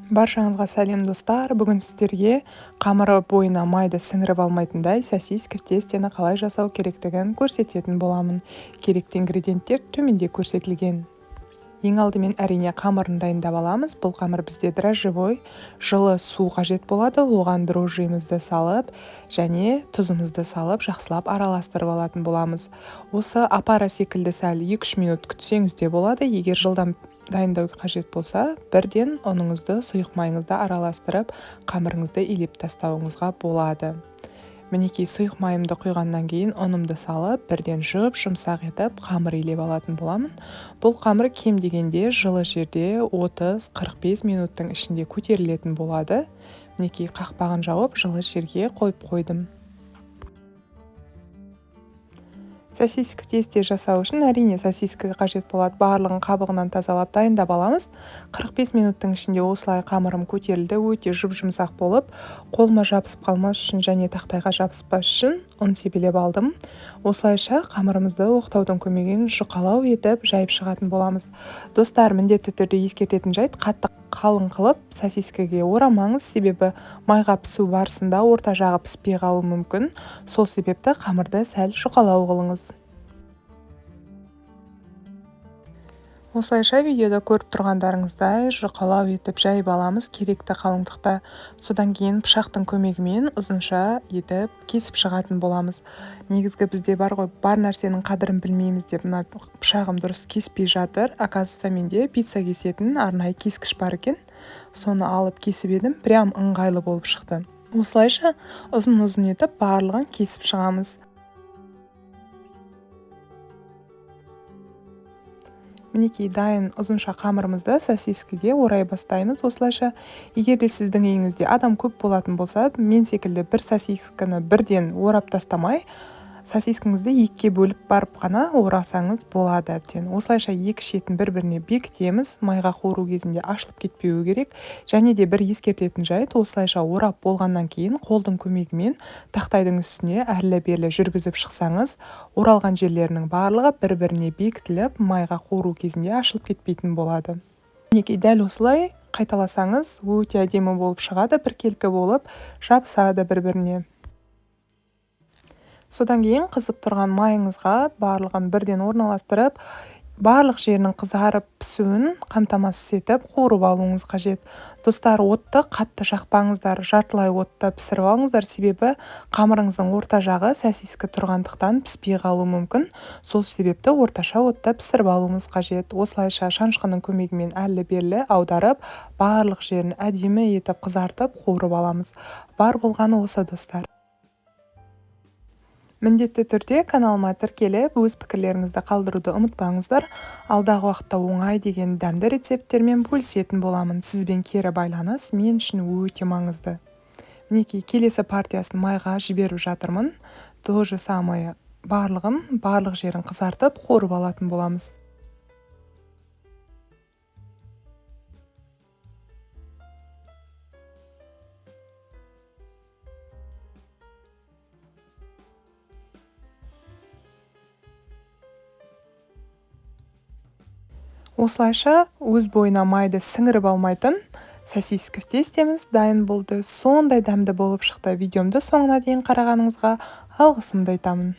Баршаңызға сәлем, достар! Бүгін сіздерге қамыры бойына майды сіңіріп алмайтындай сосиски в тестені қалай жасау керектігін көрсететін боламын. Керекті ингредиенттер төменде көрсетілген. Ең алдымен, әрине, қамырын дайындап аламыз. Бұл қамыр бізде дрожжевой, жылы су қажет болады. Оған дрожжимізді салып және тұзымызды салып, жақсылап араластырып алатын боламыз. Осы опара секілді сәл 2-3 минут күтсеңіз де болады. Егер жылдам дайындау қажет болса, бірден ұныңызды, сұйық майыңызды араластырып, қамырыңызды илеп тастауыңызға болады. Мінекей, сұйық майымды құйғаннан кейін ұнымды салып, бірден жұп-жұмсақ етіп қамыр илеп алатын боламын. Бұл қамыр кем дегенде жылы жерде 30-45 минуттың ішінде көтерілетін болады. Мінекей, қақпағын жауып, жылы жерге қойып қойдым. Сосиски в тесте жасау үшін, әрине, сосиска қажет болады. Барлығын қабығынан тазалап, дайындап аламыз. 45 минуттың ішінде осылай қамырым көтерілді, өте жұп-жұмсақ болып, қолыма жабысып қалмас үшін және тақтайға жабыспас үшін ұн себелеп алдым. Осылайша қамырымызды оқтаудың көмегімен жұқалау етіп жайып шығатын боламыз. Достар, міндетті түрде ескертетін жайт: қатты қалың қылып сосискіге орамаңыз, себебі майға пісу барысында орта жағы піспей қалуы мүмкін. Сол себепті қамырды сәл жұқалау қылыңыз. Осылайша, видеода көріп тұрғандарыңыздай, жұқалау етіп жайып аламыз керекті қалыңдықта. Содан кейін пышақтың көмегімен ұзынша етіп кесіп шығатын боламыз. Негізгі бізде бар ғой, бар нәрсенің қадірін білмейміз деп, мына пышағым дұрыс кеспей жатыр. Оказывается, менде пицца кесетін арнайы кескіш бар екен. Соны алып кесіп едім, прям ыңғайлы болып шықты. Осылайша ұзын-ұзын етіп барлығын кесіп шығамыз. Мінекей, дайын ұзынша қамырымызды сосискіге орай бастаймыз осылайша. Егер де сіздің үйіңізде адам көп болатын болса, мен секілді бір сосискіні бірден орап тастамай, сосискіңізді екіге бөліп барып қана орасаңыз болады әбден. Осылайша екі шетін бір-біріне бекітеміз. Майға қуыру кезінде ашылып кетпеуі керек. Және де бір ескертетін жайт: осылайша орап болғаннан кейін қолдың көмегімен тақтайдың үстіне әрлі-берлі жүргізіп шықсаңыз, оралған жерлерінің барлығы бір-біріне бекітіліп, майға қуыру кезінде ашылып кетпейтін болады. Мінекей, дәл осылай қайталасаңыз, өте әдемі болып шығады, біркелкі болып жабысады бір-біріне. Содан кейін қызып тұрған майыңызға барлығын бірден орналастырып, барлық жерінің қызарып пісуін қамтамасыз етіп қуырып алуыңыз қажет. Достар, отты қатты жақпаңыздар, жартылай отта пісіріп алыңыздар, себебі қамырыңыздың орта жағы сосиска тұрғандықтан піспей қалуы мүмкін. Сол себепті орташа отта пісіріп алуымыз қажет. Осылайша шанышқының көмегімен әрлі-берлі аударып, барлық жерін әдемі етіп қызартып қуырып аламыз. Бар болғаны осы, достар. Міндетті түрде каналыма тіркеліп, өз пікірлеріңізді қалдыруды ұмытпаңыздар. Алдағы уақытта оңай деген дәмді рецепттермен бөлісетін боламын. Сізбен кері байланыс мен үшін өте маңызды. Мінекей, келесі партиясын майға жіберіп жатырмын. То же самое, барлығын, барлық жерін қызартып, қуырып алатын боламыз. Осылайша өз бойына майды сіңіріп алмайтын сосиски в тестеміз дайын болды. Сондай дәмді болып шықты. Видеомды соңына дейін қарағаныңызға алғысымды айтамын.